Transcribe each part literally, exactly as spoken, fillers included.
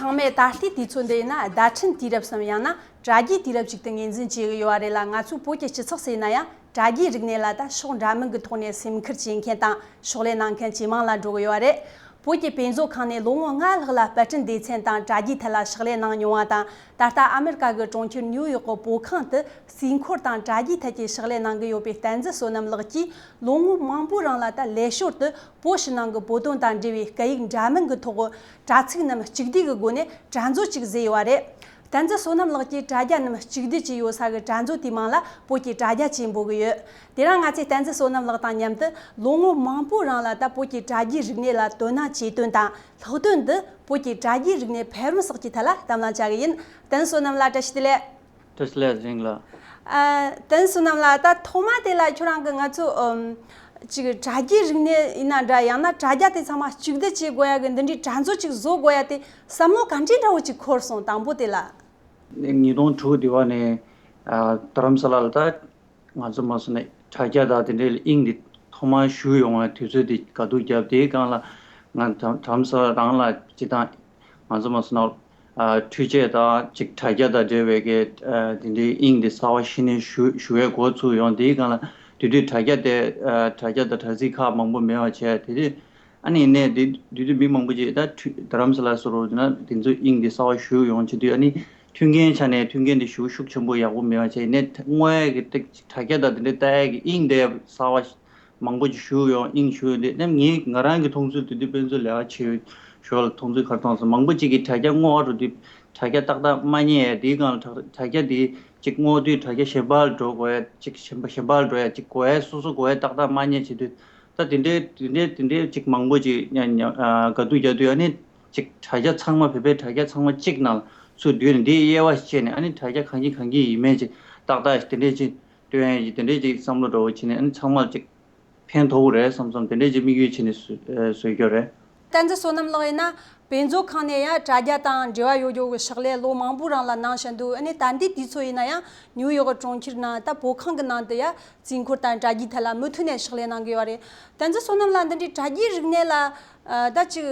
ཚང་མས་ད་ལྟའི་དུས་ཚོད་འདི་ཡིན་ན་བརྡ་འཕྲིན་དུས་རབས་སམ་ཡང་ན་དྲ་རྒྱའི་དུས་རབས་ཅིག་ཏུ་ངོས་འཛིན་བྱེད་ཀྱི་ཡོད་པ་རེད་ལ། ང་ཚོའི་བོད་ཀྱི་སྤྱི་ཚོགས་སུ་ཡིན་ན་ཡང་དྲ་རྒྱའི་རིག་གནས་ལ་ད་ཕྱོགས་འདྲ་མིན་གྱི་ཐོག་ནས་སེམས་ཁུར་བྱེད་མཁན་དང་ཕྱག་ལས་གནང་མཁན་ཇེ་མང་ལ་འགྲོ་གི་ཡོད་པ་རེད། བོད་ཀྱི་དཔེ་མཛོད་ཁང་ནས་ལོ་ངོ་ལྔ་ལྷག་ལ་པར་སྐྲུན་སྡེ་ཚན་དང་དྲ་རྒྱའི་ཐད་ལ་ཕྱག་ལས་གནང་མྱོང་བ་དང་། ད་ལྟ་ཨ་མེ་རི་ཀ་གི་གྲོང་ཁྱེར་ནིའུ་ཡོག་གི་བོད་ཁང་དུ་རྩིས་འཁོར་དང་དྲ་རྒྱའི་ཐད་ཀྱི་ཕྱག་ལས་གནང་གི་ཡོད་པའི་བསྟན་འཛིན་བསོད་ནམས་ལགས་ཀྱིས། ལོ་ངོ་མང་པོའི་རིང་ལ་ད་ལས་ཞོར་དུ་བོད་ཕྱི་ནང་གི་བོད་དོན་དང་འབྲེལ་བའི་སྐད་ཡིག་འདྲ་མིན་གྱི་ཐོག་གི་དྲ་ཚིགས་རྣམས་གཅིག་བསྡུས་ཀྱི་སྒོ་ནས་དྲ་མཛོད་ཅིག་བཟོས་ཡོད་པ་རེད། བསྟན་འཛིན་བསོད་ནམས་ལགས་ཀྱིས་དྲ་རྒྱ་རྣམས་གཅིག་བསྡུས་ཀྱི་ཡོད་ས་གི་དྲ་མཛོད་དེའི་མིང་ལ་བོད་ཀྱི་དྲ་རྒྱ་ཅེས་འབོད་ཀྱི་ཡོད། དེ་རིང་ང་ཚོས་བསྟན་འཛིན་བསོད་ནམས་ལགས་དང་མཉམ་དུ་ལོ་ངོ་མང་པོའི་རིང་ལ་ད་བོད་ཀྱི་དྲ་རྒྱའི་རིག་གནས་ལ་དོ་སྣང་བྱས་དོན་དང་། ལྷག་དོན་དུ་བོད་ཀྱི་དྲ་རྒྱའི་རིག་གནས་འཕེལ་རིམ་སོགས་ཀྱི་ཐད་ལ་གཏམ་གླེང་བྱ་གི་ཡིན། བསྟན་འཛིན་བསོད་ནམས་ལགས། བཀྲ་ཤིས་བདེ་ལེགས། བཀྲ་ཤིས་བདེ་ལེགས། རིང་ལ། ཨ། བསྟན་འཛིན་བསོད་ནམས་ལགས། ད་ཐོག་མ་དེ་ལ་ཁྱོད་རང་གིས་ང་ཚོ་ཨམ། ཅིག་དྲ་རྒྱའི་རིག་གནས་ཡིན་ན་འདྲ། ཡང་ན་དྲ་རྒྱ་དེ་ཚང་མ་གཅིག་བསྡུ་བྱེད་དགོས་ཡ་གི་འདི་འདྲའི་དྲ་མཛོད་ཅིག་བཟོ་དགོས་ཡ་དེ་བསམ་བློ་ག་འདྲའི་འདྲ་བོ་ཅིག་འཁོར་སོང་། དང་པོ་དེ་ལ། ཉིས་སྟོང་དྲུག་དེ་བ་ནས་ཨ། རྡ་རམ་ས་ལ་ལ་ད་ང་ཚོ་མ་སོང་ནས་དྲ་རྒྱ་དང་དེ་འདྲའི་དབྱིངས་འདི་ཐོག་མར་ཞུགས་ཡོང་བའི་དུས་ཚོད་དེ་དགའ་སྡུག་བརྒྱབ། དེའི་སྒང་ལ་ང་རྡ་རྡ་རམ་ས་ལ་རང་ལ་སྤྱི་བཏང་ང་ཚོ་མ་སོང་ན། ཨ། འཕྲུལ་ཆས་དང་ཅིག་དྲ་རྒྱ་དང་འབྲེལ་བའི་གི་ཨ། དེ་འདྲའི་དབྱིངས་དེ་གསར་བ་ཞིག་ནས་ཞུ་ཞུ་བའི་འགོ་ཚུགས་ཡོང་། དེའི་སྒང་ལ་དེ་དུས་དྲ་རྒྱ་དེ་ཨ། དྲ་རྒྱ་དང་དྲ་ཚིགས་ཁག་མང་པོ་མེད་པ་བྱས། དེ་དུས་ཨ་ནི་ནས་དེ་དུས་དུས་མི་མང་པོ་ཅིག་ད་འཕྲུལ་རྡ་རམ་ས་ལ་སོགས་རུ་ན་དེ་ཚོའི་དབྱིངས་དེ་གསར་བ་ཞུགས་ཡོང་བྱེད་དུས། ཨ་ནི་མཐུན་རྐྱེན་ཆ་ནས་མཐུན་རྐྱེན་དེ་ཞུ་ཤུགས་ཆེན་པོ་ཡག་པོ་མེད་པ་བྱས་ནས། དངོས་ཡ་གི་ཏིག་དྲ་རྒྱ་དང་དེ་འདྲའི་ལྟ་ཡ་གི་དབྱིངས་དེ་གསར་བ་མང་པོ་ཅིག་ཞུགས་ཡོང་། དབྱིངས་ཞུགས་ཡོང་དུས་ནམ་ངས་ང་རང་གི་མཐོང་ཚུལ་དེ་དུས་དཔེ་མཛོད་ལས་ཀ་བྱེད་ཞོར་ལ་མཐོང་ཚུལ་ག་རེ་མཐོང་སོང་། མང་པོ་ཅིག་གིས་དྲ་རྒྱ་བསྔོག་འགྲོ་དུས་དྲ་རྒྱ་ཏག་ཏག་མ་རྙེད། དེའི་སྒང་ལ་དྲ་དྲ་རྒྱ་དེ་ཅིག་བསྔོག་དུས་དྲ་རྒྱ་གཞན་པ་ལ་འགྲོ་དགོས་ཡ་ཅིག་གཞན་པ་གཞན་པ་ལ་འགྲོ་ཡ་ཅིག་དགོས་ཡ། སོ་སོ་དགོས་ཡ་ཏག་ཏག་མ་རྙེད་བྱེད་དུས། ད་དེ་འདྲའི་དེ་འདྲའི་དེ་འདྲའི་ཅིག་མང་པོ་ཅིག་ཉ་ཉ་ཨ། དགའ་སྡུག་རྒྱག་དུས། ཨ་ནི་ཅིག་དྲ་རྒྱ་ཚང་མ་བོད་པའི་དྲ་རྒྱ་ཚང་མ་གཅིག་ནང་ཚུར་བསྡུས་ནས་འདིའི་དབྱེ་བ་ཕྱེ་ནས། ཨ་ནི་དྲ་རྒྱ་གང་ཅི་གང་ཅི་ཡིན་མིན་ཅིག་ཏག་ཏག་དེ་འདྲའི་ཅིག་སྟོན་ཡ་ཅིག་དེ་འདྲའི་ཅིག་བསམ་བློ་འདྲ་བོ་བྱས་ནས། ཨ་ནི་ཚང་མར་ཅིག་ཕན་ཐོགས་རེད་བསམ་བསམ་དེ་འདྲའི་ཅིག་དམིགས་ཡུལ་བྱས་ནས་བཟོས་བཟོས་རྒྱུ་རེད། བསྟན་འཛིན་བསོད་ནམས་ལགས་ཡིན་ན་དཔེ་མཛོད་ཁང་ནས་ཡང་དྲ་རྒྱ་དང་འབྲེལ་བ་ཡོད་རྒྱུ་གི་ཕྱག་ལས་ལོ་མང་པོའི་རིང་ལ་གནང་བཞིན་འདུག་ཨ་ནི་ད་ལྟའི་དུས་ཚོད་ཡིན་ན་ཡང་ནིའུ་ཡོག་གི་གྲོང་ཁྱེར་ནང་ད་བོད་ཁང་གི་ནང་དུ་ཡང་རྩིས་འཁོར་དང་དྲ་རྒྱའི་ཐད་ལ་མུ་མཐུད་ནས་ཕྱག་ལས་གནང་གི་ཡོད་རེད། བསྟན་འཛིན་བསོད་ནམས་ལགས། འདི་འདྲའི་དྲ་རྒྱའི་རིག་གནས་ལ་ཨ། ད་ཅིག་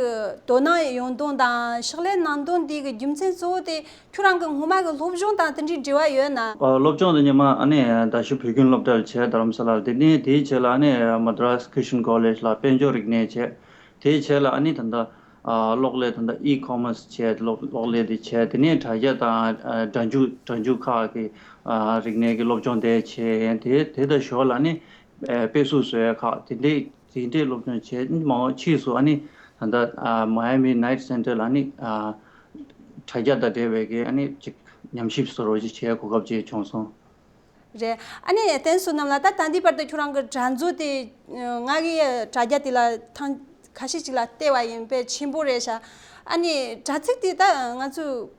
དོ་སྣང་ཡོང་དོན་དང་ཕྱག་ལས་གནང་དོན་འདི་གི་རྒྱུ་མཚན་གཙོ་བོ་དེ་ཁྱོད་རང་གི་སྔོན་མ་གི་སློབ་སྦྱོང་དང་དེ་འདྲའི་འབྲེལ་བ་ཡོད་ན། ཨ། སློབ་སྦྱོང་དེ་ཉི་མ་ཨ་ནི་རྡ་ཤོད་བོད་ཁྱིམ་སློབ་གྲྭར་བྱས། རྡ་རམ་ས་ལར། དེ་ནས་དེའི་རྗེས་ལ་ཨ་ནི་Madras Christian College ལ་དཔལ་འབྱོར་རིག་གནས་བྱས། དེའི་རྗེས་ལ་ཨ་ནི་ད་ལྟ་ཨ། གློག་ཀླད་ད་ལྟ་e-commerce བྱས། གློག་གློག་ཀླད་དེ་བྱས། དེ་ནས་དྲ་རྒྱ་དང་ཨ། སྒྲ་འཇུག་སྒྲ་འཇུག་ཁག་གི་ཨ། རིག་གནས་ཀྱི་སློབ་སྦྱོང་དེ་བྱས། དེ་དེ་དང་ཞོར་ལ་ཨ་ནི་ཨ། དཔེ་གཟུགས་བཟོ་ཡ་ཁག་དེ་འདྲའི་དེ་འདྲའི་སློབ་སྦྱོང་བྱས། མ་འོངས་ཕྱིས་སུ་ཨ་ནི་ད་ལྟ་ཨ། Miami Knight Center ལ་ཨ་ནི་ཨ། དྲ་རྒྱ་དང་འབྲེལ་བའི་གི་ཨ་ནི་ཅིག་ཉམས་ཞིབ་བཟོ་རོགས་ཅིག་བྱེད་གོ་སྐབས་ཅིག་བྱུང་སོང་། རེད། ཨ་ནི་བསྟན་བསོད་ནམས་ལགས། ད་ད་ལྟའི་བར་དུ་ཁྱོད་རང་གི་དྲ་མཛོད་དེ་ང་གི་དྲ་རྒྱ་དེ་ལ་ཐེངས་ཁ་ཤས་ཅིག་ལ་བལྟས་པ་ཡིན། དཔེ་ཆེན་པོ་རེད་ཤག་ཨ་ནི་དྲ་ཚིགས་དེ་ད་ང་ཚོ་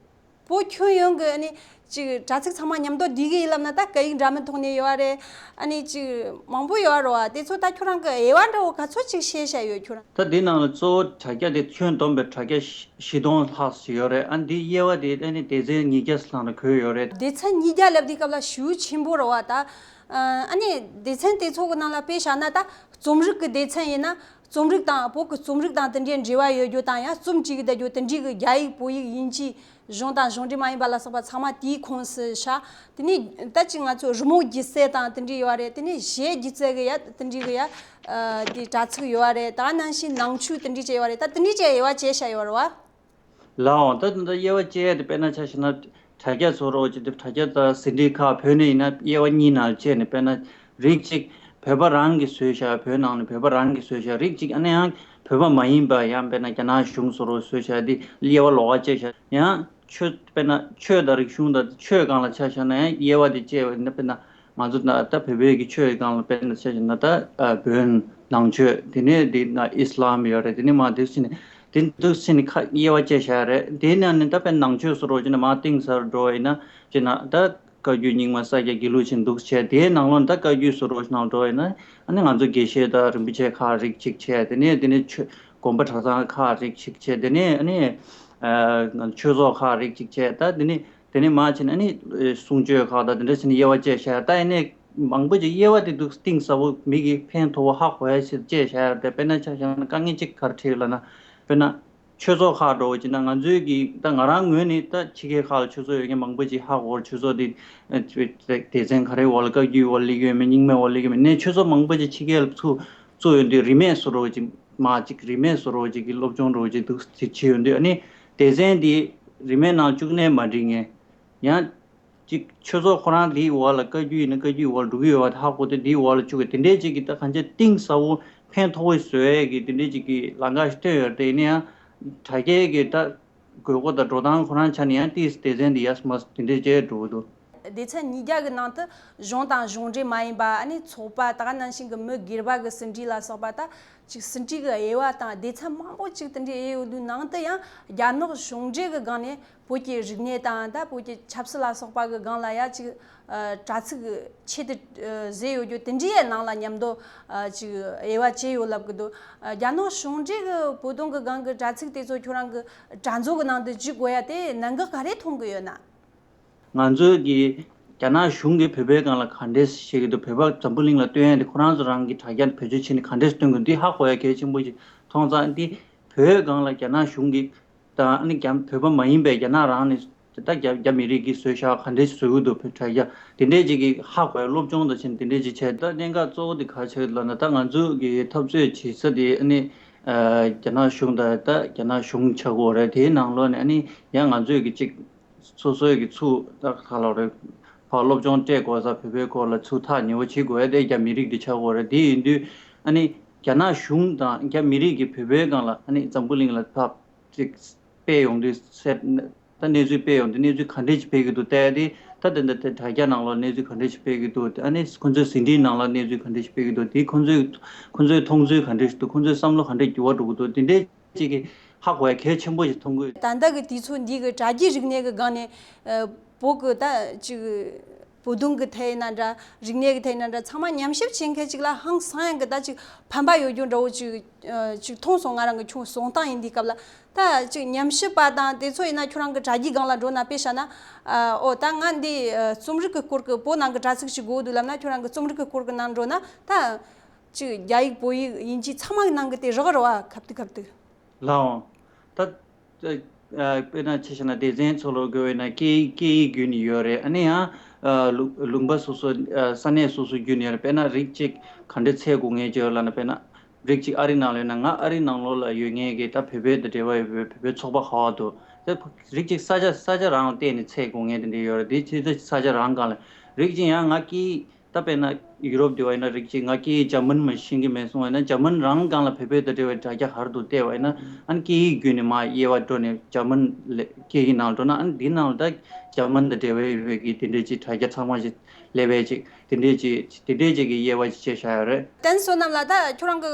བོད་ཁྱོན་ཡོངས་ཀྱི་ཨ་ནི་ཅིག་དྲ་ཚིགས་ཚང་མ་མཉམ་དུ་བསྡུས་ཀྱི་ཡིན་ལབ་ན་ད་སྐད་ཡིག་འདྲ་མིན་ཐོག་ནས་ཡོད་རེད། ཨ་ནི་ཅིག་མང་པོ་ཡོད་རེད་བ། དེ་ཚོ་ད་ཁྱོད་རང་གི་དབྱེ་བ་འདྲ་བོ་ག་ཚོད་ཅིག་ཕྱེ་བཞག་ཡོད་ཁྱོད་རང་། ད་དེ་ནང་ལ་གཙོ་བོ་དྲ་རྒྱ་དེ་ཁྱོན་བསྡོམས་པའི་དྲ་རྒྱ་བཞི་བཞི་སྟོང་ལྷག་ཞིག་ཡོད་རེད། ཨ་ནི་དེའི་དབྱེ་བ་དེ་ཨ་ནི་སྡེ་ཚན་ཉིས་བརྒྱ་ལྷག་ལ་འཁོད་ཡོད་རེད། སྡེ་ཚན་ཉིས་བརྒྱ་ལབ་དུས་སྐབས་ལ་ཞེ་པོ་ཆེན་པོ་རེད་བ། ད་ཨ་ནི་སྡེ་ཚན་དེ་ཚོ་གི་ནང་ལ་དཔེ་བཞག་ན་ད་རྩོམ་རིག་གི་སྡེ་ཚན་ཡིན་ན། རྩོམ་རིག་དང་། བོད་ཀྱི་རྩོམ་རིག་དང་དེ་འདྲའི་འབྲེལ་བ་ཡོད་རྒྱུ་དང་། ཡང་རྩོམ་བྲིས་ཀྱི་བསྡད་རྒྱུ་དེ་འདྲའི་གི་རྒྱ་ཡིག་བོད་ཡིག་དབྱིན་ཇི། གཞུང་དང་གཞུང་འབྲེལ་མ་ཡིན་པ་ལ་སོགས་པ་ཚང་མ་དེའི་ཁོངས་སུ་བཞག་དེ་ནས་ད་ཅིག་ང་ཚོ་རི་མོ་སྒྱུ་རྩལ་དང་དེ་འདྲའི་ཡོད་རེད། དེ་ནས་གཞས་སྒྱུ་རྩལ་གི་ཡ་དེ་འདྲའི་གི་ཡ་ཨ། དེ་དྲ་ཚིགས་ཡོད་རེད། ད་ནང་བཞིན་ནང་ཆོས་དེ་འདྲའི་ཅིག་ཡོད་རེད། ད་དེ་འདྲའི་ཅིག་དབྱེ་བ་ཕྱེ་བཞག་ཡོད་རེད་བ། ལགས་འོང་། ད་དེ་འདྲ་དབྱེ་བ་ཕྱེ་ཡ་དེ་དཔེར་ན་ཆ་བཞག་ན། དྲ་རྒྱ་ཚོ་རོགས་ཀྱི་དེ་དྲ་རྒྱ་དང་ཟིན་བྲིས་ཁག་བོད་ནས་ཡིན་ན་དབྱེ་བ་གཉིས་ནང་ཕྱེ་ནས། དཔེར་ན་རིགས་གཅིག་བོད་པ་རང་གིས་བཟོས་བཞག་བོད་ནང་ནས་བོད་པ་རང་གིས་བཟོས་བཞག་རིགས་གཅིག་ཨ་ནི་ཡང་བོད་པ་མ་ཡིན་པ། ཡང་དཔེར་ན་རྒྱ་ནག་གཞུང་ཚོ་རོགས་བཟོས་བཞག་དེ་དབྱེ་བ་ལོགས་ཀ་ཕྱེ་བཞག་ཡང་ཆོས་དཔེར་ན་ཆོས་དང་རིག་གཞུང་དང་ཆོས་སྒང་ལ་ཆ་བཞག་ན་ཡང་དབྱེ་བ་དེ་ཕྱེ་བ་ཡིན་ན། དཔེར་ན་ང་ཚོ་ད་ལྟ་བོད་པའི་གི་ཆོས་སྒང་ལ་དཔེར་ན་ཆ་བཞག་ན་ད་ཨ། བོན། ནང་ཆོས། དེ་ནས་དེ་ན་ཨི་སི་ལམ་ཡོད་རེད། དེ་ནས་མ་དེ་ཕྱིན་ནས་དེ་འདུག་ཕྱིན་ནས་ཁ་དབྱེ་བ་ཕྱེ་བཞག་རེད། དེ་ནས་ནི་ད་དཔེར་ནང་ཆོས་སུ་རོགས་བྱས་ན་མ་གཏིང་ཟབ་འགྲོ་ཡིན་ན་བྱས་ན་ད་བཀའ་བརྒྱུད་རྙིང་མ་ས་སྐྱ་དགེ་ལུགས་ཕྱིན་འདུག་བྱས། དེའི་ནང་ལོགས་ནས་ད་བཀའ་བརྒྱུད་སུ་རོགས་ནང་འགྲོ་ཡིན་ན་ཨ་ནི་ང་ཚོ་དགེ་བཤེས་དང་རིན་པོ་ཆེ་ཁག་རིགས་གཅིག་བྱས། དེ་ནས་དེ་ནས་ཆོས་དགོན་པ་གྲྭ་ཚང་ཁག་རིགས་གཅིག་བྱས། དེ་ནས་ཨ་ནི་ཨ། ཆོས་ཚོགས་ཁག་རིགས་གཅིག་བྱས། ད་དེ་ནས་དེ་ནས་མར་ཕྱིན་ཨ་ནི་གསུང་ཆོས་ཁག་དང་དེ་འདྲ་ཕྱིན་དབྱེ་བ་ཕྱེ་བཞག་ད་ཡིན་ནའི་མང་པོ་ཅིག་དབྱེ་བ་དེ་འདུག་གཏིང་ཟབ་པོ་མི་གིས་ཕན་ཐོགས་པོ་ཧ་གོ་ཡ་ཞིག་ཕྱེ་བཞག་ཡོད་རེད། དཔེར་ན་ཆ་བཞག་ན་དཀའ་ངལ་གཅིག་ག་རེ་འཕྲད་ཡོད་ལབ་ན། དཔེར་ན་ ཆོས་ཚོགས་ཁག་འགྲོ་བ་ཅིག་ན་ང་ཚོའི་གི་ད་ང་རང་ངོས་ནས་ད་ཕྱི་རྒྱལ་ཁག་ལ་ཆོས་ཚོགས་ཡོད་མཁན་མང་པོ་ཅིག་ཧ་གོ་བར་ཆོས་ཚོགས་དེ་སྡེ་ཚན་ག་རེ་འོག་ལ་བཀའ་བརྒྱུད་འོག་ལ་སླེབས་ཀྱི་ཡོད་མེད་རྙིང་མའི་འོག་ལ་སླེབས་ཀྱི་ཡོད་མེད་ནས་ཆོས་ཚོགས་མང་པོ་ཅིག་ཕྱི་རྒྱལ་ལ་ཚུགས་ཚུགས་ཡོང་དུས་རིན་མེད་བཟོ་འདྲ་ཅིག་མ་ཅིག་རིན་མེད་བཟོ་འདྲ་ཅིག་གི་སློབ་སྦྱོང་འདྲ་ཅིག་འདུག་ཅིག་བྱེད་ཡོང་དུས་ཨ་ནི་སྡེ་ཚན་དེ་རིན་མེད་ནང་བཅུག་ནས་མ་འགྲིག་མཁན་ཡང་། གཅིག་ཆོས་ཚོགས་ཁོ་རང་དེའི་འོག་ལ་བཀའ་བརྒྱུད་ཡིན་ན་བཀའ་བརྒྱུད་འོག་ལ་འགྲོ་གི་ཡོད་པ་དེ་ཧ་གོ་སྟེ་དེའི་འོག་ལ་བཅུག་གི་དེ་འདྲའི་ཅིག་གི་ད་གང་ཅི་གཏིང་ཟབ་པོ་ཕན་ཐོགས་པའི་བཟོ་ཡས་ཀྱི་དེ་འདྲའི་ཅིག་གི་ལམ་ཁ་ཞིག་བཏོན་ཡོད་རེད་དེ་ཡིན་ན་ཡང་དྲ་རྒྱའི་གི་ད་དགོས་མཁོ་དང་འགྲོ་སྟངས་ཁོ་རང་ཆ་ནས་ཡང་དེའི་སྡེ་ཚན་འདི་ཡས་མ་དེ་འདྲའི་བྱས་འགྲོ་གི་འདུག་སྡེ་ཚན་ཉིས་བརྒྱ་གི་ནང་དུ་གཞུང་དང་གཞུང་འབྲེལ་མ་ཡིན་པ་ཨ་ནི་ཚོགས་པ་ད་ག་ནང་བཞིན་གི་མི་སྒེར་པ་གི་ཟིན་བྲིས་ལ་སོགས་པ་ད་ཅིག་ཟིན་བྲིས་གི་དབྱེ་བ་དང་སྡེ་ཚན་མང་པོ་ཅིག་དེ་འདྲའི་དབྱེ་ཡོད་དུས་ནང་དུ་ཡང་རྒྱ་ནག་གཞུང་འབྲེལ་གི་སྒང་ནས། བོད་ཀྱི་རིག་གནས་དང་ད་བོད་ཀྱི་ཆབ་སྲིད་ལ་སོགས་པ་གི་སྒང་ལ་ཡ་ཅིག་ཨ་དྲ་ཚིགས་ཆེད་དུ་ཨ་བཟོས་ཡོད་རྒྱུ་དེ་འདྲའི་ནང་ལ་མཉམ་དུ་ཨ་ཅིག་དབྱེ་བ་བྱས་ཡོད་ལབ་གི་འདུག་ཨ་རྒྱ་ནག་གཞུང་འབྲེལ་གི་བོད་དོན་གི་སྒང་གི་དྲ་ཚིགས་དེ་ཚོ་ཁྱོད་རང་གི་དྲ་མཛོད་གི་ནང་དུ་བཅུག་དགོས་ཡ་དེ་གནད་འགག་ག་རེ་མཐོང་གི་ཡོད་ན། ང་ཚོའི་གི་རྒྱ་ནག་གཞུང་གིས་བོད་པའི་སྒང་ལ་ག་འདྲས་བྱེད་ཀྱི་འདུག་བོད་པ་འཛམ་བུ་གླིང་ལ་སྟོན་ཡ་དེ་ཁོ་རང་ཚོ་རང་གི་དྲ་རྒྱ་བེད་སྤྱོད་བྱས་ནས་ག་འདྲས་སྟོན་གི་འདུག་དེ་ཧ་གོ་ཡ་གལ་ཆེན་པོ་ཞིག་མཐོང་ཙང་དེ་བོད་སྒང་ལ་རྒྱ་ནག་གཞུང་གིས། དང་ཨ་ནི་རྒྱ་བོད་པ་མ་ཡིན་པའི་རྒྱ་ནག་རང་ནས་ད་རྒྱ་རྒྱ་མི་རིགས་ཀྱིས་བཟོས་བཞག་ག་འདྲས་བཟོ་གི་འདུག་བོད་དྲ་རྒྱ་དེ་འདྲས་ཅིག་གིས་ཧ་གོ་ཡ་སློབ་སྦྱོང་དང་ཕྱིན་དེ་འདྲས་ཅིག་བྱས་ད་གནད་འགག་གཙོ་བོ་དེ་ག་ཆེ་ལབ་ན་ད་ང་ཚོ་གི་འཐབ་རྩོད་བྱེད་ས་དེ་ཨ་ནི་རྒྱ་ནག་གཞུང་དང་ད་རྒྱ་ནག་གཞུང་ཆགས་ཀྱི་ཡོད་རེད། དེའི་ནང་ལོགས་ནས་ཨ་ནི་ཡང་ང་ཚོས་གི་ཅིག་སོ་སོའི་གི་ཚུགས་ད་ག་ལབ་རེད་ཕར་སློབ་སྦྱོང་སྤྲད་དགོས་ས་བོད་པའི་སྐོར་ལ་ཚུགས་ཐག་ཉེ་བོ་བྱེད་དགོས་ཡ་དེ་རྒྱ་མི་རིགས་དེ་ཆགས་ཀྱི་ཡོད་རེད། དེ་ཡིན་དུས་ཨ་ནི་རྒྱ་ནག་གཞུང་དང་རྒྱ་མི་རིགས་ཀྱིས་བོད་པའི་སྒང་ལ་ཨ་ནི་འཛམ་བུ་གླིང་ལ་ཕར། ཅིག་སྤེལ་ཡོང་དུས་སེ་ད་གནས་ཚུལ་སྤེལ་ཡོང་དུས་གནས་ཚུལ་ག་འདྲས་ཅིག་སྤེལ་གྱི་འདུག་བལྟས་ཏེ་ད་དེ་འདྲ་དེ་དྲ་རྒྱ་ནང་ལོགས་གནས་ཚུལ་ག་འདྲས་ཅིག་སྤེལ་གྱི་འདུག་ཨ་ནི་ཁོ་ཚོའི་ཟིན་བྲིས་ནང་ལ་གནས་ཚུལ་ག་འདྲས་ཅིག་སྤེལ་གྱི་འདུག་དེ་ཁོ་ཚོའི་ཁོ་ཚོའི་མཐོང་ཚུལ་ག་འདྲས་ཞིག་འདུག་ཁོ་ཚོའི་བསམ་བློ་ག་འདྲས་འགྱུར་བ་འགྲོ་གི་འདུག་དེ་འདྲས་ཅིག་གི་ཧ་གོ་ཡ་གལ་ཆེན་པོ་ཞིག་མཐོང་གི་ཡོད། ད་ལྟ་གི་དུས་ཚོད་འདི་གི་དྲ་རྒྱའི་རིག་གནས་ཀྱི་སྒང་ནས་ཨ་བོད་ཀྱི་ད་ཅིག་བོད་དོན་གྱི་ཐད་ཡིན་ན་འདྲ་རིག་གནས་ཀྱི་ཐད་ཡིན་ན་འདྲ་ཚང་མ་ཉམས་ཞིབ་བྱེད་མཁན་ཅིག་ལ་ཧང་སང་ཡང་གི་ད་ཅིག་ཕན་པ་ཡོད་རྒྱུ་འདྲ་བོ་ཅིག་ཨ་ཅིག་མཐོང་སོང་། ང་རང་གི་ཁྱོད་སོང་སྟངས་ཡིན་དུས་སྐབས་ལ་ད་ཅིག་ཉམས་ཞིབ་པ་དང་དེ་ཚོ་ཡིན་ན་ཁྱོད་རང་གི་དྲ་རྒྱའི་སྒང་ལ་འགྲོ་ན་དཔེ་བཞག་ན་ཨ་ཨོ་ད་ང་འདི་ཨ་རྩོམ་རིག་གི་སྐོར་གི་བོད་ནང་གི་དྲ་ཚིགས་ཅིག་དགོས་འདུག་ལབ་ན་ཁྱོད་རང་གི་རྩོམ་རིག་གི་སྐོར་གི་ནང་འགྲོ་ན་ད་ཅིག་རྒྱ་ཡིག་བོད་ཡིག་དབྱིན་ཇི་ཚང་མ་གི་ནང་གི་དེ་རག་ར་བ་ཁབ་ཏུ་ཁབ་ཏུ། ལའོ། ད། ཨ་དཔེར་ན་ཆ་བཞག་ན་སྡེ་ཚན་ཚོ་ལ་དགོས་པ་ཡིན་ན་སྐད་ཡིག་སྐད་ཡིག་བརྒྱུད་ནས་ཡོད་རེད། ཨ་ནི་ཡང་ཨ་ལུང་ལུང་པ་སོ་སོ་ཨ་ས་གནས་སོ་སོ་བརྒྱུད་ནས་ཡོད་རེད། དཔེར་ན་རིགས་གཅིག་ག་འདྲས་ཚད་དགོས་ངེས་ཅིག་ཡོད་ལབ་ན། དཔེར་ན་རིགས་གཅིག་ཨ་རི་ནང་ལ་ཡོད་ན་ང་ཨ་རི་ནང་ལོགས་ལ་ཡོད་མཁན་གྱི་ད་བོད་པའི་དང་འབྲེལ་བ་ཡོད་པའི་བོད་པའི་ཚོགས་པ་ག་པར་འདུག་ད་རིགས་གཅིག་ས་ཆ་ས་ཆ་རང་ལ་བལྟས་ནས་ཚད་དགོས་ངེས་དེ་འདྲས་ཡོད་རེད། དེ་ཆེད་དུ་ས་ཆ་རང་སྒང་ལ་རིགས་གཅིག་ཡང་ང་སྐད་ཡིག་ད་དཔེར་ན་ཡུ་རོབ་དེ་བ་ཡིན་ན་རིགས་གཅིག་ང་སྐད་ཡིག་འཇར་མན་མ་ཤེས་ཀྱི་མེད་སོང་བ་ཡིན་ན་འཇར་མན་རང་སྒང་ལ་བོད་པའི་དང་འབྲེལ་བའི་དྲ་རྒྱ་ག་རེ་འདུག་བལྟས་པ་ཡིན་ན་ཨ་ནི་སྐད་ཡིག་བརྒྱུད་ནས་མར་དབྱེ་བ་འགྲོ་ནས་འཇར་མན་ལ་སྐད་ཡིག་ནང་འགྲོ་ན་ཨ་ནི་འདི་ནང་ལ་ད་འཇར་མན་དང་འབྲེལ་བའི་ཡོད་པའི་གི་དེ་འདྲའི་ཅིག་དྲ་རྒྱ་ཚང་མ་ཞིག་སླེབས་པའི་ཅིག་དེ་འདྲའི་ཅིག་དེ་འདྲའི་ཅིག་གི་དབྱེ་བ་ཅིག་ཕྱེ་བཞག་ཡོད་རེད། བསྟན་བསོད་ནམས་ལགས། ད་ཁྱོད་རང་གི་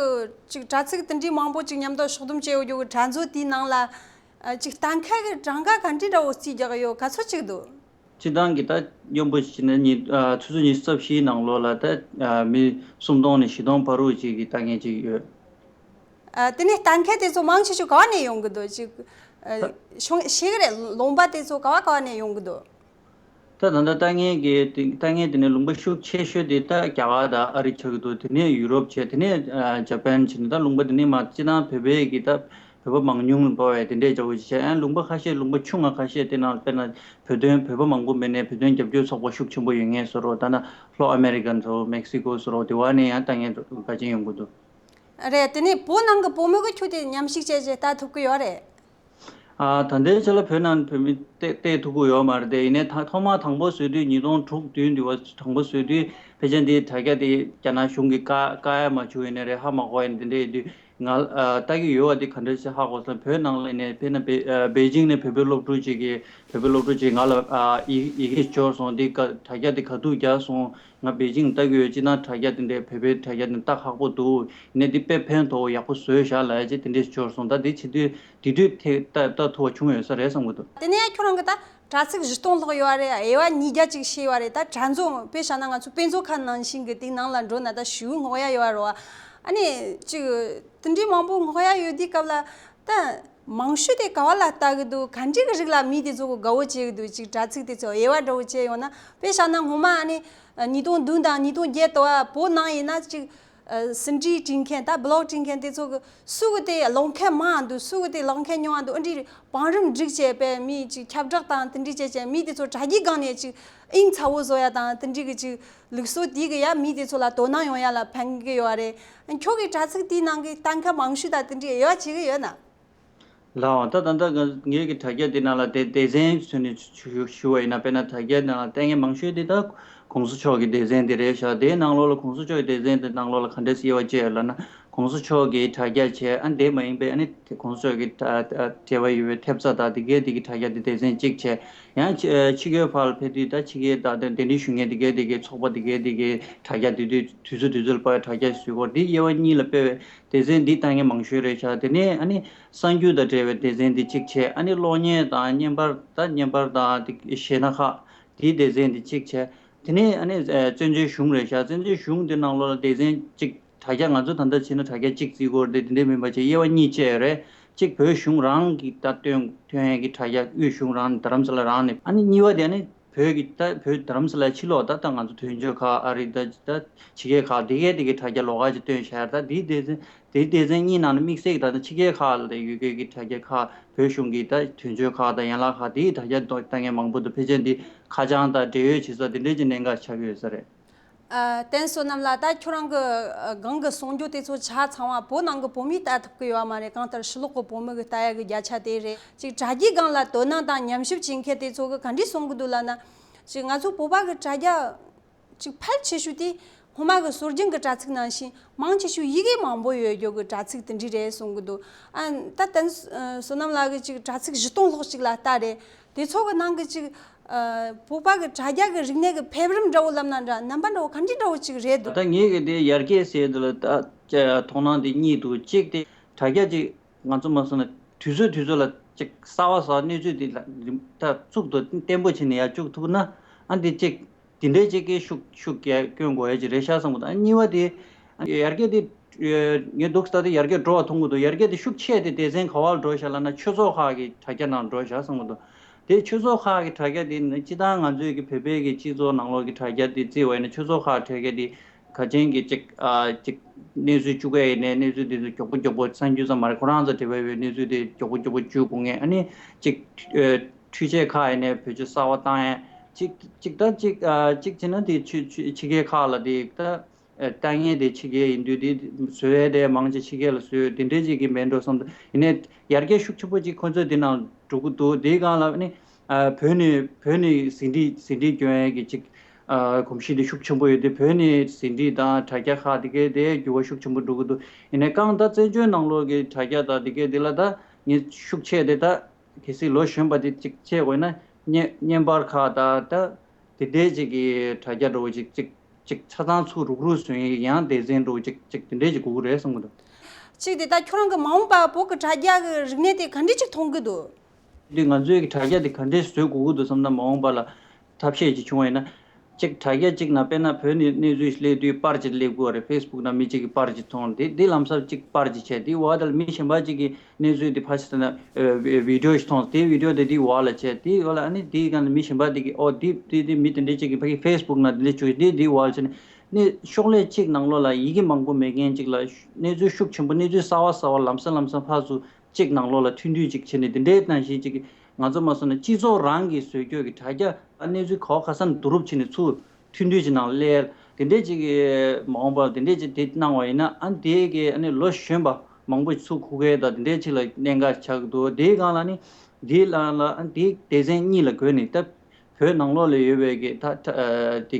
ཅིག་དྲ་ཚིགས་དེ་འདྲའི་མང་པོ་ཅིག་མཉམ་དུ་ཕྱོགས་བསྡོམས་བྱས་ཡོད་རྒྱུ་གི་དྲ་མཛོད་དེའི་ནང་ལ་ཨ་ཅིག་གཏན་འཁེལ་གི་གྲངས་ཀ་ག་འདྲའི་འདྲ་བོ་རྩིས་རྒྱག་ཡོད་ག་ཚོད་ཅིག་འདུག་སྤྱི་བཏང་གི་ད་སྙོམས་པོ་བྱས་ན་ཉི་ཨ་ཆུ་ཚོད་ཉི་ཤུ་རྩ་བཞིའི་ནང་ལོགས་ལ་ད་ཨ་མི་སུམ་སྟོང་ནས་བཞི་སྟོང་བར་དུ་ཅིག་གི་ལྟ་མཁན་ཅིག་ཡོད། ཨ་དེ་ནས་གཏན་འཁེལ་དེ་ཚོ་མང་ཆེ་ཤོས་ག་བ་ནས་ཡོང་གི་འདུག་ཅིག་ཨ་ད་ཤོང་ཤེས་གི་རེད། ལུང་པ་དེ་ཚོ་ག་བ་ག་བ་ནས་ཡོང་གི་འདུག་ད་ད་ལྟ་ལྟ་མཁན་གི་དེ་ལྟ་མཁན་དེ་ནས་ལུང་པ་ཤུགས་ཆེ་ཤོས་དེ་ད་རྒྱ་གར་དང་ཨ་རི་ཆགས་ཀྱི་འདུག་དེ་ནས་ཡུ་རོབ་བྱས། དེ་ནས་ཨ་ཇ་པན་བྱས་ནས་ད་ལུང་པ་དེ་ནས་མར་སྤྱི་བཏང་བོད་པའི་གི་ད་བོད་པ་མང་ཉུང་ལ་འབབ་པའི་དེ་འདྲས་འདྲ་བོ་ཅིག་བྱས། ཨ་ལུང་པ་ཁ་ཤས་ལུང་པ་ཆུང་ང་ཁ་ཤས་དེ་ནང་དཔེར་ན་བོད་དོན་བོད་པ་མང་པོ་མེད་ནའི་བོད་དོན་རྒྱབ་སྐྱོར་ཚོགས་པ་ཤུགས་ཆེན་པོ་ཡོད་མཁན་བཟོ་འདྲ། ད་ནི་ལྷོ་ཨ་མེ་རི་ཀ་ཚོ་མེག་སི་ཀོ་བཟོ་འདྲ་དེ་བ་ནས་ཡང་ལྟ་མཁན་འདྲ་ག་ཅིག་ཡོང་གི་འདུག་རེད། དེ་ནས་བོད་ནང་གི་བུ་མོ་གི་ཁྱོད་དེ་མཉམ་ཞུགས་བྱས་བྱས་ལྟ་ཐུབ་ཀྱི་ཡོད་རེད། ཨ་ད་ལྟའི་ཆ་ལ་བོད་ནང་བོད་མི་བལྟ་བལྟ་ཐུབ་ཀྱི་ཡོད་མ་རེད་དེ། ཡིན་ནའི་ཐ་ཐོག་མ་དང་པོ་བཟོས་དུས་ཉིས་སྟོང་དྲུག་བདུན་དུས་བ་དང་པོ་བཟོས་དུས་ཕལ་ཆེར་འདི་དྲ་རྒྱ་དེ་རྒྱ་ནག་གཞུང་གིས་བཀག་བཀག་ཡ་མ་བྱུང་ཡིན་ནའི་རེད། ཧ་མ་གོ་ཡ་ཡིན། དེ་འདྲ་ཡིན་དུས་ང་ཨ་ལྟ་གི་ཡོད་པ་དེ་ག་འདྲ་ཞིག་ཧ་གོ་སོང་། བོད་ནང་ལ་ཡིན་ནའི་དཔེར་ན་པེ་ཨ་པེ་ཅིང་ནས་བོད་པའི་སློབ་ཕྲུག་ཅིག་གིས་བོད་པའི་སློབ་ཕྲུག་ཅིག་ང་ལ་ཨ་ཡི་ཡི་གེ་འབྱོར་སོང་། འདི་ག་དྲ་རྒྱ་དེ་ག་དུས་རྒྱག་སོང་། ང་པེ་ཅིང་ལྟ་གི་ཡོད། སྤྱིར་བཏང་དྲ་རྒྱ་དེ་འདྲའི་བོད་པའི་དྲ་རྒྱ་དེ་ལྟ་ཁག་པོ་འདུག་ནས་འདི་དཔེ་ཕན་ཐོགས་ཡག་པོ་བཟོས་བཞག་ལབ་ཡ་ཅིག་དེ་འདྲས་འབྱོར་སོང་། ད་འདི་བྱེད་དུས་དེ་དུས་ཐད་ལྟ་ལྟ་ཐུབ་པ་བྱུང་ཡོད་ས་རེད་བསམ་གི་འདུག་དེ་ནས་ཁྱོད་རང་གི་ད་དྲ་ཚིགས་བཞི་སྟོང་ལྷག་ཡོད་རེད། དབྱེ་བ་ཉིས་བརྒྱ་ཅིག་ཕྱེ་ཡོད་རེད། ད་དྲ་མཛོད་དཔེ་བཞག་ན་ང་ཚོ་དཔེ་མཛོད་ཁང་ནང་བཞིན་གི་དེའི་ནང་ལ་འགྲོ་ན་ད་ཞེ་པོ་སྔོག་ཡ་ཡོད་རེད་བ། ཨ་ནི་ཅིག་དེ་འདྲའི་མང་པོ་སྔོག་ཡ་ཡོད་དུས་སྐབས་ལ་ད། མང་ཤོས་དེ་ག་བ་ལ་ལྟ་གི་འདུག་ག་འདྲ་གི་རིགས་ལ་མི་དེ་ཚོ་གི་དགའ་བོ་བྱེད་གི་འདུག་ཅིག་དྲ་ཚིགས་དེ་ཚོ་དབྱེ་བ་འདྲ་བོ་བྱས་ཡོང་ན། དཔེ་བཞག་ན་སྔོན་མ་ཨ་ནི་ཉིས་སྟོང་བདུན་དང་ཉིས་སྟོང་བརྒྱད་དུ་བ་བོད་ནང་ཡིན་ན་ཅིག་ ཨ་ཟིན་བྲིས་བྲིས་མཁན་ད་བི་ལོག་བྲིས་མཁན་དེ་ཚོ་གི་སུ་གི་དེ་ཀློག་མཁན་མང་འདུག་སུ་གི་དེ་ཀློག་མཁན་ཉུང་བ་འདུག་ཨ་འདྲའི་བང་རིམ་སྒྲིག་བྱས་པས་མི་ཅིག་ཁྱབ་བསྒྲགས་དང་དེ་འདྲའི་བྱས་བྱས་མི་དེ་ཚོ་དྲ་རྒྱའི་སྒང་ནས་ཅིག་དབྱིངས་ཚ་བོ་བཟོ་ཡ་དང་དེ་འདྲའི་གི་ཅིག་ལུགས་སྲོལ་དེ་གི་ཡ་མི་དེ་ཚོ་ལ་དོ་སྣང་ཡོང་ཡ་ལ་ཕན་གི་ཡོད་རེད། ཁྱོད་ཀྱི་དྲ་ཚིགས་དེའི་ནང་གི་ལྟ་མཁན་མང་ཤོས་ད་དེ་འདྲའི་དབྱེ་བ་ཕྱེ་གི་ཡོད་ན། ལགས་འོང་། ད་ད་ལྟ་ང་ངེད་ཀྱི་དྲ་རྒྱ་འདི་ནང་ལ་དེ་སྡེ་ཚན་ཚུད་ནས་ཞུ་ཞུ་བ་ཡིན་ན། དཔེར་ན་དྲ་རྒྱ་ནང་ལ་ལྟ་མཁན་མང་ཤོས་དེ་ད་གོང་ས་མཆོག་གི་སྡེ་ཚན་དེ་རེད་ཤག་དེའི་ནང་ལོགས་ལ་གོང་ས་མཆོག་གི་སྡེ་ཚན་དེ་ནང་ལོགས་ལ་ག་འདྲས་དབྱེ་བ་ཕྱེ་ཡོད་ལབ་ན། གོང་ས་མཆོག་གི་དྲ་རྒྱ་བྱས། ཨ་དེ་མ་ཡིན་པའི་ཨ་ནི་དེ་གོང་ས་མཆོག་གི་ཨ་ཨ་འབྲེལ་བ་ཡོད་པའི་ཐེབས་རྩ་དང་དེ་གའི་དེ་གི་དྲ་རྒྱ་དེ་སྡེ་ཚན་གཅིག་བྱས། ཡང་ཕྱི་ཕྱི་རྒྱལ་ཕར་ལ་ཕེབས་དུས་ད་ཕྱི་རྒྱལ་དང་དེ་གདན་འདྲེན་ཞུ་མཁན་དེ་གའི་དེ་གའི་ཚོགས་པ་དེ་གའི་དེ་གའི་དྲ་རྒྱ་དེ་དུས་དུས་ཚོད་དུས་ཚོད་ལ་དཔག་པའི་དྲ་རྒྱ་བཟོས་སྐོར་དེ་དབྱེ་བ་གཉིས་ལ་སྤེལ་བའི་སྡེ་ཚན་འདི་ལྟ་མཁན་མང་ཤོས་རེད་ཤག་དེ་ནས་ཨ་ནི་གསར་འགྱུར་དང་འབྲེལ་བའི་སྡེ་ཚན་འདི་གཅིག་བྱས། ཨ་ནི་གློག་བརྙན་དང་བརྙན་པར་དང་བརྙན་པར་དང་དེ་གཞས་སྣ་ཁག་དེའི་སྡེ་ཚན་འདི་གཅིག་བྱས། དེ་ནས་ཨ་ནི་ཨ་བཙན་བྱོལ་གཞུང་རེད་ཤག་བཙན་བྱོལ་གཞུང་དེ་ནང་ལོགས་ལ་སྡེ་ཚན་གཅིག་དྲ་རྒྱ་ང་ཚོ་ད་ལྟ་བྱས་ན་དྲ་རྒྱ་གཅིག་བརྩི་སྐོར་དེ་དེ་འདྲས་མིན་པ་བྱས་དབྱེ་བ་གཉིས་བཅད་ཡོད་རེད། གཅིག་བོད་གཞུང་རང་གི་ད་སྟོན་ཐོན་ཡས་ཀྱི་དྲ་རྒྱ་དབུས་གཞུང་རང་ནས། རྡ་རམ་ས་ལ་རང་ནས། ཨ་ནི་གཉིས་པ་དེ་ཨ་ནི་བོད་ཀྱི་ད་བོད་རྡ་རམ་ས་ལའི་ཕྱི་ལོགས་ད་ལྟ་ང་ཚོ་དོན་གཅོད་ཁག་ཨ་རི་ད་ད་ཕྱི་རྒྱལ་ཁག་དེ་གའི་དེ་གའི་དྲ་རྒྱ་ལོགས་ཀ་ཅིག་སྟོན་བཞག་ད་དེའི་སྡེ་ཚན་དེའི་སྡེ་ཚན་གཉིས་ནང་ནས་དམིགས་བསལ་གྱི་ད་ལྟ་ཕྱི་རྒྱལ་ཁག་ལ་ཡོད་མཁན་གྱི་དྲ་རྒྱ་ཁག་བོད་གཞུང་གི་ད་དོན་གཅོད་ཁག་དང་ཡན་ལག་ཁག་དེའི་དྲ་རྒྱ་ལྟ་མཁན་མང་པོ་འདུག་ཕལ་ཆེར་འདི་ཁ་བྱང་དང་འབྲེལ་ཡོད་བྱེད་ས་དེ་འདྲས་ཀྱི་གནད་འགག་ཆགས་ཀྱི་ཡོད་ས་རེད། ཨ། བསྟན་བསོད་ནམས་ལགས། ད་ཁྱོད་རང་གི་ཨ་སྒང་གི་གསུང་རྒྱུ་དེ་ཚོ་ཆ་ཚང་བ་བོད་ནང་གི་བོད་མིས་ལྟ་ཐུབ་ཀྱི་ཡོད་མ་རེད། གང་ལྟར་ཕྱི་ལོགས་ཀྱི་བོད་མི་གིས་ལྟ་ཡ་གི་བརྒྱ་ཆ་དེ་རེད། ཅིག་དྲ་རྒྱའི་སྒང་ལ་དོ་སྣང་དང་ཉམས་ཞིབ་བྱེད་མཁན་དེ་ཚོ་གིས་ག་འདྲས་གསུང་གི་འདུག་ལབ་ན། ཅིག་ང་ཚོ་བོད་པ་གི་དྲ་རྒྱ་ཅིག་ཕལ་ཆེ་ཤོས་དེ་སྔོན་མ་གི་སྲོལ་རྒྱུན་གྱི་དྲ་ཚིགས་ནང་བཞིན་མང་ཆེ་ཤོས་ཡི་གེ་མང་པོ་ཡོད་རྒྱུ་གི་དྲ་ཚིགས་དེ་འདྲས་རེད་གསུང་གི་འདུག་ཨ། ད་བསྟན་བསོད་ནམས་ལགས་ཀྱིས་ཅིག་དྲ་ཚིགས་བཞི་སྟོང་ལྷག་ཅིག་ལ་ལྟ་རེད། དེ་ཚོ་གི་ནང་གི་ཅིག་ཨ། བོད་པ་གི་དྲ་རྒྱ་གི་རིག་གནས་གི་ཕེབས་རིམ་འདྲ་བོ་ལབ་ན་འདྲ། རྣམ་པ་འདྲ་བོ་ག་འདྲ་འདྲ་བོ་ཅིག་རེད་འདུག་ད་ངེད་ཀྱི་དེ་ཡར་རྒྱས་ཟེར་དུས་ལ་ད་མཐོང་སྣང་དེ་གཉིས་འདུག་གཅིག་དེ་དྲ་རྒྱ་ཅིག་ང་ཚོ་མ་སོང་ན་དུས་ཚོད་དུས་ཚོད་ལ་ཅིག་གསར་བ་གསར་གནས་ཚུལ་དེ་ལ་རིམ་ད་གཙུག་ཏུ་བརྟན་པོ་བྱས་ནས་ཡར་བཅུག་ཐུབ་ན། ཨ་འདི་ཅིག་དེ་འདྲའི་ཅིག་གི་ཤུགས་ཤུགས་རྒྱས་སྐྱོན་དགོས་ཡ་ཅིག་རེད་ཤག་བསམ་གི་འདུག་ཨ་གཉིས་པ་དེ་ཡར་རྒྱས་དེ། ངས་འདུག་ལྟ་དེ་ཡར་རྒྱས་འགྲོ་བ་མཐོང་གི་འདུག་ཡར་རྒྱས་དེ་ཤུགས་ཆེ་དེ་སྡེ་ཚན་ག་བར་འགྲོ་ཤག་ལབ་ན་ཆོས་ཚོགས་ཁག་གི་དྲ་རྒྱ་ནང་འགྲོ་ཤག་བསམ་གི་འདུག་དེ་ཆོས་ཚོགས་ཁག་གི་དྲ་རྒྱ་དེ་ནི་སྤྱིར་བཏང་ང་ཚོའི་གི་བོད་པའི་གི་སྤྱི་ཚོགས་ནང་ལོགས་ཀྱི་དྲ་རྒྱ་དེ་བརྩིས་པ་ཡིན་ན་ཆོས་ཚོགས་ཁག་དྲ་རྒྱ་དེ་ག་ཅན་གི་ཅིག་ཨ་ཅིག་གནས་ཚུལ་བཅུག་གི་ཡིན་ནའི་གནས་ཚུལ་དེ་ཚོ་མགྱོགས་པོ་མགྱོགས་པོ་གསར་འགྱུར་ཙམ་མ་རེད། ཁོ་རང་ཚོ་འབྲེལ་བ་ཡོད་པའི་གནས་ཚུལ་དེ་མགྱོགས་པོ་མགྱོགས་པོ་བཅུག་དགོས་ངེས། ཨ་ནི་ཅིག་ཨ་འཕྲུལ་ཆས་ཁག་ཡིན་ནའི་བེད་སྤྱོད་གསར་བ་བཏང་ཡས། ཅིག་ཅིག་ད་ཅིག་ཨ་ཅིག་བྱས་ན་དེ་ཕྱི་ཕྱི་ཕྱི་རྒྱལ་ཁག་ལ་དེ་ད། ལྟ་མཁན་དེ་ཕྱི་རྒྱལ་ཡིན་དུས་དེ་བཟོ་ཡས་དེ་མང་ཆེ་ཕྱི་རྒྱལ་ལ་བཟོས་དེ་འདྲས་ཅིག་གི་མེད་འགྲོ་བསམ་འདུག་ཡིན་ནའི་ཡར་རྒྱས་ཤུགས་ཆེན་པོ་ཅིག་ཁོ་ཚོས་དེ་ནང་འགྲོ་གི་འདུག་དེའི་སྒང་ལ་ནི་ཨ་བོད་ནས་བོད་ནས་ཟིན་བྲིས་ཟིན་བྲིས་སྐྱོན་ཡས་ཀྱི་ཅིག་ཨ་གོམས་གཤིས་དེ་ཤུགས་ཆེན་པོ་ཡོད་དེ། བོད་ནས་ཟིན་བྲིས་དང་དྲ་རྒྱ་ཁག་དེ་གའི་དེ་འགྱུར་བ་ཤུགས་ཆེན་པོ་འགྲོ་གི་འདུག་ཡིན་ནའི་གང་ལྟར་བཙན་བྱོལ་ནང་ལོགས་ཀྱི་དྲ་རྒྱ་དང་དེ་གའི་དེ་ལ་ད་ངས་ཤུགས་ཆེ་དེ་ད། གལ་སྲིད་ལོ་གཞོན་པ་དེ་གཅིག་བྱས་དགོས་ན་བརྙན་བརྙན་པར་ཁག་དང་ད་དེ་འདྲའི་ཅིག་གི་དྲ་རྒྱ་འདྲ་བོ་ཅིག་ཅིག་ཅིག་ཆ་ཚང་ཚུར་རུག་རུག་བཟོ་ཡག་ཡང་སྡེ་ཚན་འདྲ་བོ་ཅིག་ཅིག་དེ་འདྲའི་ཅིག་དགོས་ཀྱི་རེད་བསམ་གྱི་འདུག་གཅིག་དེ་ད་ཁྱོད་རང་གི་མ་འོངས་པ་བོད་ཀྱི་དྲ་རྒྱ་གི་རིག་གནས་དེ་ག་འདྲ་ཅིག་མཐོང་གི་འདུག་དེ་ང་ཚོའི་གི་དྲ་རྒྱ་དེ་ག་འདྲའི་བཟོ་དགོས་ཀྱི་འདུག་བསམ་ན་མ་འོངས་པ་ལ་ཐབས་ཤེས་ཅིག་བྱུང་བ་ཡིན་ན། གཅིག་དྲ་རྒྱ་གཅིག་ནང་དཔེར་ན་བོད་ནས་གནས་ཚུལ་སླེབས་དུས་པར་ཅིག་སླེབས་དགོས་རེད། ཕེ་སི་བུག་ནང་མི་གཅིག་གིས་པར་ཅིག་མཐོང་དེ་དེ་ལམ་སང་གཅིག་པར་ཅིག་བྱས་དེའི་འོག་ལ་མི་གཞན་པ་གཅིག་གིས་གནས་ཚུལ་དེ་ཕར་ཕྱིན་ན་བི་ཌི་ཡོ་ཞིག་མཐོང་དེ་བི་ཌི་ཡོ་དེ་དེའི་འོག་ལ་བྱས་དེའི་འོག་ལ་ཨ་ནི་དེའི་སྒང་ལ་མི་གཞན་པ་དེ་གིས་ཨོ་དེ་དེ་དེ་མི་དེ་འདྲས་གཅིག་གིས་ཕ་གི་ཕེ་སི་བུག་ནང་དེ་འདྲས་བྱུང་དེ་དེའི་འོག་ལ་བྱས་ནས་ནི་ཤོག་ལྷེ་གཅིག་ནང་ལོགས་ལ་ཡི་གེ་མང་པོ་མེད་མཁན་གཅིག་ལ་གནས་ཚུལ་ཤུགས་ཆེན་པོ་གནས་ཚུལ་གསར་བ་གསར་བ་ལམ་སང་ལམ་སང་ཕར་ཚུར་གཅིག་ནང་ལོགས་ལ་ཐུང་ཐུང་ཅིག་བྱས་ནས་དེ་འདྲའི་ནང་བཞིན་ཅིག་ང་ཚོ་མ་སོང་ན་སྤྱི་ཚོགས་རང་གིས་བཟོས་རྒྱུ་གི་དྲ་རྒྱ་གནས་ཚུལ་ག་བ་ག་ས་ནས་བསྡུ་རུབ་བྱས་ནས་ཚུར་ཐུང་ཐུང་ཅིག་ནང་སླེབས་དེ་འདྲའི་ཅིག་མ་འོངས་པར་དེ་འདྲའི་ཅིག་དེ་གནང་བ་ཡིན་ན་ཨ་དེ་གི་ཨ་ནི་ལོ་གཞོན་པ་མང་པོ་ཚུར་ཁུག་གི་ད་དེ་འདྲའི་ཅིག་ལ་གནད་འགག་ཆགས་ཀྱི་འདུག་དེའི་སྒང་ལ་ནི་དེའི་ལ་ལ་ཨ་དེའི་སྡེ་ཚན་གཉིས་ལ་བགོས་ནས་ད་བོད་ནང་ལོགས་ལ་ཡོད་པའི་གི་ད་ད་དེ་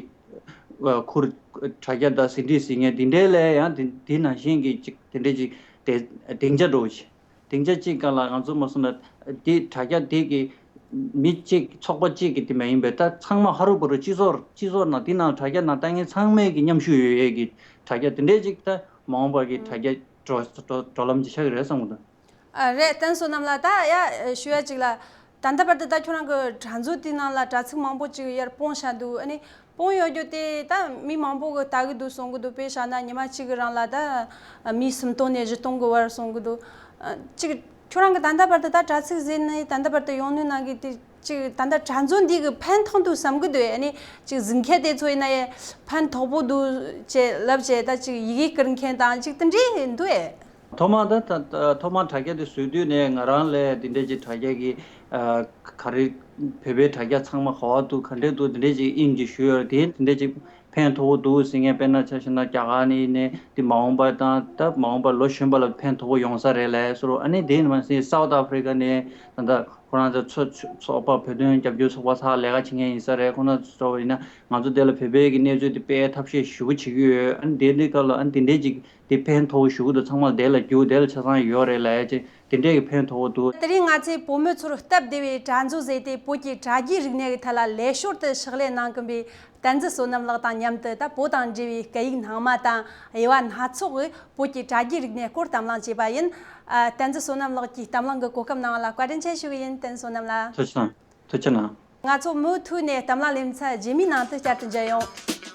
ཁུར་དྲ་རྒྱ་དང་ཟིན་བྲིས་ཟིན་མཁན་དེ་འདྲའི་ལ་ཡང་དེ་དེ་ནང་བཞིན་གི་ཅིག་དེ་འདྲའི་ཅིག་དེ་སྡིངས་ཆ་འདྲ་བོ་ཅིག་སྡིངས་ཆ་གཅིག་སྒང་ལ་ང་ཚོ་མ་སོང་ན་དེ་དྲ་རྒྱ་དེ་གི་མི་གཅིག་ཚོགས་པ་གཅིག་གི་དེ་མ་ཡིན་པའི་ད་ཚང་མ་ཧ་རུ་བ་རུ་སྤྱི་ཚོགས་སྤྱི་ཚོགས་ནང་དེ་ནང་དྲ་རྒྱ་ནང་ལྟ་མཁན་ཚང་མས་གི་མཉམ་ཞུགས་ཡོད་ཡས་གི་དྲ་རྒྱ་དེ་འདྲའི་ཅིག་ད་མ་འོངས་པ་གི་དྲ་རྒྱ་འགྲོ་འགྲོ་འགྲོ་ལམ་ཅིག་ཆགས་ཀྱི་རེད་བསམ་གི་འདུག་ཨ་རེད། བསྟན་བསོད་ནམས་ལགས། ད་ཡ་ཞུ་ཡ་ཅིག་ལ། ད་ལྟ་བར་དུ་ད་ཁྱོད་རང་གི་དྲ་མཛོད་དེའི་ནང་ལ་དྲ་ཚིགས་མང་པོ་ཅིག་ཡར་སྤུངས་བཞག་འདུག་ཨ་ནི་སྤུངས་ཡོད་རྒྱུ་དེ་ད་མི་མང་པོ་གིས་ལྟ་གི་འདུག་གསུང་གི་འདུག་དཔེ་བཞག་ན་ཉི་མ་གཅིག་གི་རིང་ལ་ད་མི་སུམ་སྟོང་ནས་བཞི་སྟོང་གི་བར་གསུང་གི་འདུག་ཨ་ཅིག་ཁྱོད་རང་གིས་ད་ལྟ་བར་དུ་ད་དྲ་ཚིགས་ཟེར་ནས་ད་ལྟ་བར་དུ་ཡོང་ནས་ནང་གི་དེ་ ཅིག་ད་ལྟ་དྲ་མཛོད་འདི་གི་ཕན་ཐོགས་འདུག་བསམ་གི་འདུག་ཨ་ནི་ཅིག་གཟིགས་མཁན་དེ་ཚོ་ཡིན་ན་ཡང་ཕན་ཐོགས་པོ་འདུག་ཅེས་ལབ་བྱས། ད་ཅིག་ཡི་གེ་བསྐུར་མཁན་དང་ཅིག་དེ་འདྲས་འདུག་ཨེ། ཐོག་མར་ད་ད་ཐོག་མར་དྲ་རྒྱ་དེ་བཟོས་དུས་ནས་ང་རང་ལ་དེ་འདྲས་ཅིག་དྲ་རྒྱ་གི་ཨ་ག་རེ་བོད་པའི་དྲ་རྒྱ་ཚང་མ་ག་བ་འདུག་ག་འདྲས་འདུག་དེ་འདྲས་ཅིག་ཨིན་ཅིག་ཞུས་ཡོད་རེད། དེ་དེ་འདྲས་ཅིག་ཕན་ཐོགས་པོ་འདུག་ཟེར་མཁན། དཔེར་ན་ཆ་བཞག་ན་རྒྱ་གར་ནས་ནས་དེ་མ་འོངས་པ་དང་ད་མ་འོངས་པ་ལོ་གཞོན་པ་ལ་ཕན་ཐོགས་པོ་ཡོང་ས་རེད་ལབ་སོ། ཨ་ནི་དེ་མ་ཟད་སའུ་ཐི་ཨ་ཕི་རི་ཀ་ནས་ད་ལྟ་ཁོ་རང་ཚོ་ཚོ་ཚོགས་པ་བོད་དོན་རྒྱབ་སྐྱོར་ཚོགས་པ་ཚོ་ལས་ཀ་བྱེད་མཁན་ཡིན་ས་རེད། ཁོ་རང་ཚོ་ཚོ་ཡིན་ན་ང་ཚོ་དེ་ལ་བོད་པའི་གི་གནས་ཚུལ་དེ་སྤེལ་ཐབས་ཤེས་ཞུ་གི་བྱེད་ཀྱི་ཡོད། ཨ་ནི་དེ་འདྲའི་སྐབས་ལ་ཨ་ནི་དེ་འདྲའི་ཅིག་དེ་ཕན་ཐོགས་ཞུ་གི་འདུག་ཚང་མ་དེ་ལ་རྒྱུ་དེ་ལ་ཆ་ཚང་ཡོད་རེད་ལབ་ཡ་ཅིག་དེ་འདྲའི་གི་ཕན་ཐོགས་འདུག་དེ་རིང་ང་ཚོས་བོད་མི་ཚོར་སྟབས་བདེ་བའི་དྲ་མཛོད་ཟེར་ཏེ་བོད་ཀྱི་དྲ་རྒྱའི་རིག་གནས་ཀྱི་ཐད་ལ་ལས་ཞོར་དུ་ཕྱག་ལས་གནང་གིན་པའི་བསྟན་འཛིན་བསོད་ནམས་ལགས་དང་མཉམ་དུ་ད་བོད་དང་འབྲེལ་བའི་སྐད་ཡིག་སྣ་མང་དང་དབྱེ་བ་སྣ་ཚོགས་ཀྱི་བོད་ཀྱི་དྲ་རྒྱའི་རིག་གནས་སྐོར་གཏམ་གླེང་བྱས་པ་ཡིན། ཨ། བསྟན་འཛིན་བསོད་ནམས་ལགས་ཀྱིས་གཏམ་གླེང་གི་གོ་སྐབས་གནང་བ་ལ་བཀའ་དྲིན་ཆེ་ཞུ་གི་ཡིན། བསྟན་འཛིན་བསོད་ནམས་ལགས། ཐུགས་རྗེ་གནང་། ཐུགས་རྗེ་གནང་། ང་ཚོ་མུ་མཐུད་ནས་གཏམ་གླེང་ལེ་ཚན་རྗེས་མའི་ནང་དུ་བསྐྱར་དུ་མཇལ་ཡོང་།